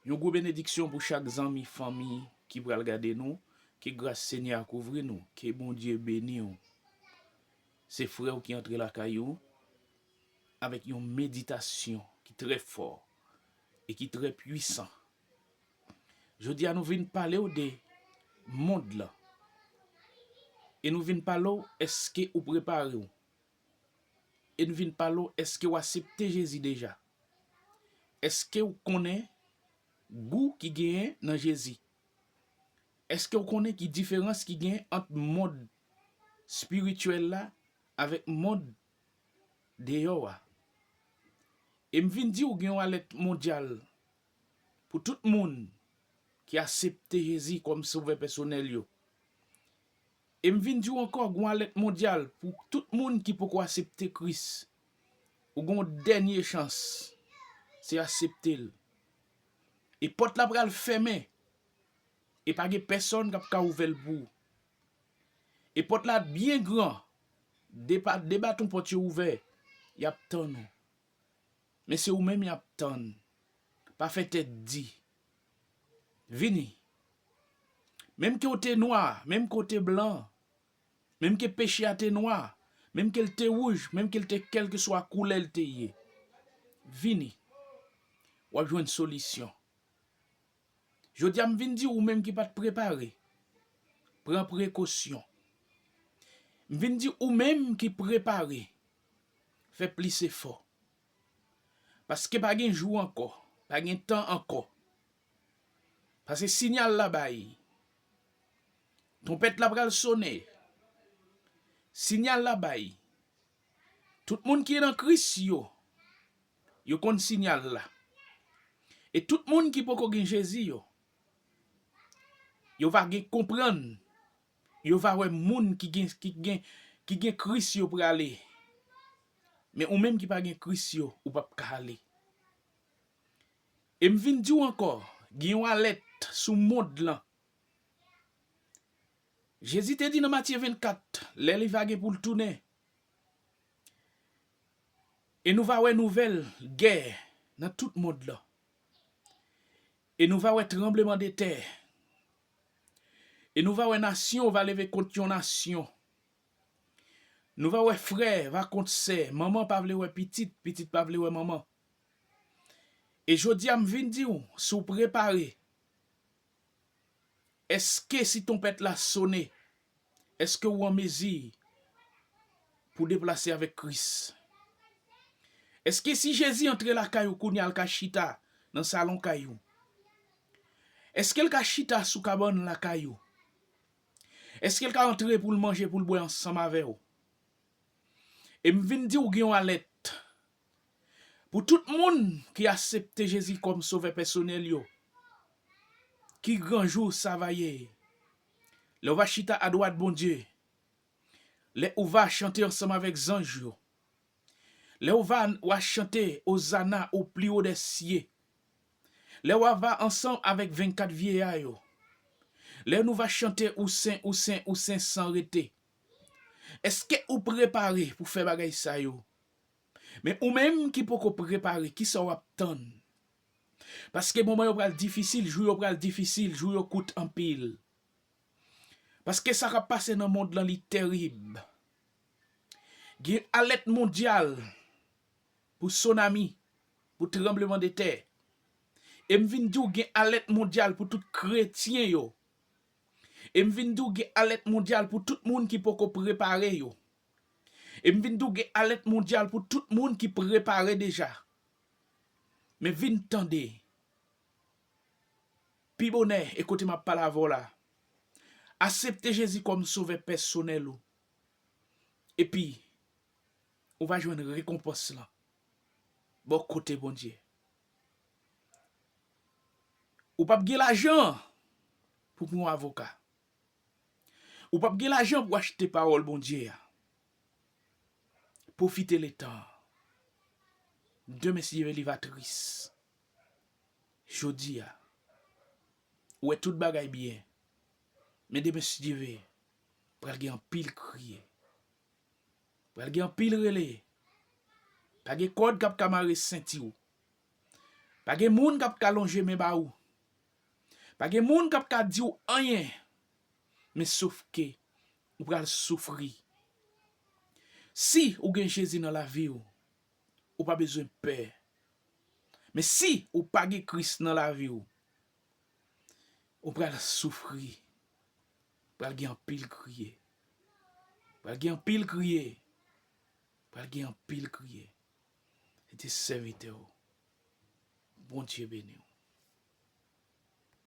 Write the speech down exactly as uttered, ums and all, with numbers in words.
Yon gwo benediksyon pou chak zanmi, fanmi ki pral gade nou. Ke gras Senyè a kouvri nou. Ke Bondye beni w. Se frè w ki antre lakay ou avèk yon meditasyon ki trè fò e ki trè pwisan. Jodi a, nou vin pale w de mond lan. E nou vin pale w, èske ou prepare w? E nou vin pale w, èske w aksepte Jezi deja? Èske w konnen gou ki genyen nan Jezi? Èske w konnen ki diferans ki genyen ant mond espirityèl la avèk mond deyò a? E m vin di w gen yon alèt mondyal pou tout moun ki aksepte Jezi kòm sovè pèsonèl yo. E m vin di w ankò, gen yon alèt mondyal pou tout moun ki poko aksepte Kris. Ou gen yon dènye chans, se aksepte l. E pòt la pral fèmen, e pa gen pèsonn k ap ka ouvè l pou ou. E pòt la byen gran, de pa, de baton pòt yo ouvè, y ap tann ou. Men se ou menm y ap tann. Pa fè tèt di. Vini. Menm ke w te nwa, menm ke w te blan, menm ke peche a te nwa, menm ke l te wouj, menm ke l te kèlkeswa koulè l te ye. Vini. W ap jwenn solisyon. Jodi a, m vin di ou menm ki pa t prepare, pran prekosyon. M vin di ou menm ki prepare, fè plis efò. Paske pa gen jou ankò, pa gen tan ankò. Paske sinyal la bay. Twonpèt la pral sone. Sinyal la bay. Tout moun ki nan Kris yo, yo konn sinyal la. E tout moun ki poko gen Jezi yo, yo va gen konprann, yo va wè moun ki gen, ki gen, ki gen Kris yo prale. Men ou menm ki pa gen Kris yo, ou p ap ka ale. E m vin di w ankò, gen yon alèt sou mond lan. Jezi te di nan Matye vennkat, lè li va gen pou l tounen, e nou va wè nouvèl gè nan tout mond lan. E nou va wè tranblemanntè. E nou va wè nasyon va leve kont yon nasyon. Nou va wè frè va kont sè, manman pa vle wè pitit, pitit pa vle wè manman. E jodi a, m vin di w, si w prepare, èske si twonpèt la sone, èske w an mezi pou deplase avèk Kris? Èske si Jezi antre lakay ou kounye a, l ka chita nan salon kay ou? Èske l ka chita sou kabann lakay ou? Èske l ka antre pou l manje, pou l bwè ansanm avè w? E m vin di w gen yon alèt pou tout moun ki aksepte Jezi kòm sovè pèsonèl yo. Ki gran jou sa va ye? Lè w va chita adwat Bondye, lè ou va chante ansanm avèk zanj yo, lè ou va, w a chante Ozana o pli wo dè sye, lè w a va ansanm avèk vennkat vyeya yo, lè nou va chante ou sen, ou sen, ou sen san rete. Èske ou prepare pou fè bagay sa yo? Men ou menm ki poko prepare, kisa w ap tann? Paske moman yo pral difisil, jou yo pral difisil, jou yo kout anpil. Paske sa k ap pase nan mond lan, li terib. Gen alèt mondyal pou sonami, pou tranblemanntè. E m vin di w gen alèt mondyal pou tout kretyen yo. E m vin di w gen alèt mondyal pou tout moun ki poko prepare yo. E m vin di w gen alèt mondyal pou tout moun ki prepare deja. Men vin tande. Pi bonè, e kote m ap pale avè w la, aksepte Jezi kòm sovè pèsonèl ou. Epi, ou va jwenn rekonpans lan bò kote Bondye. Ou p ap gen lajan pou pran yon avoka. Ou p ap gen lajan pou achte pawòl Bondye a. Pwofite letan. Demen, si Dye vle, li va tris. Jodi a, ou wè tout bagay byen. Men demen, si Dye vle, pral gen anpil kriye. Pral gen anpil rele. Pa gen kòd k ap ka mare senti w. Pa gen moun k ap ka lonje men ba ou. Pa gen moun k ap ka di w anyen. Men sof ke ou pral soufri. Si ou gen Jezi nan lavi w, ou pa bezwen pè. Men si ou pa gen Kris nan lavi w, ou pral soufri. Pral gen anpil kriye. Pral gen anpil kriye. Pral gen anpil kriye. Se te sèvitè w. Bondye beni w.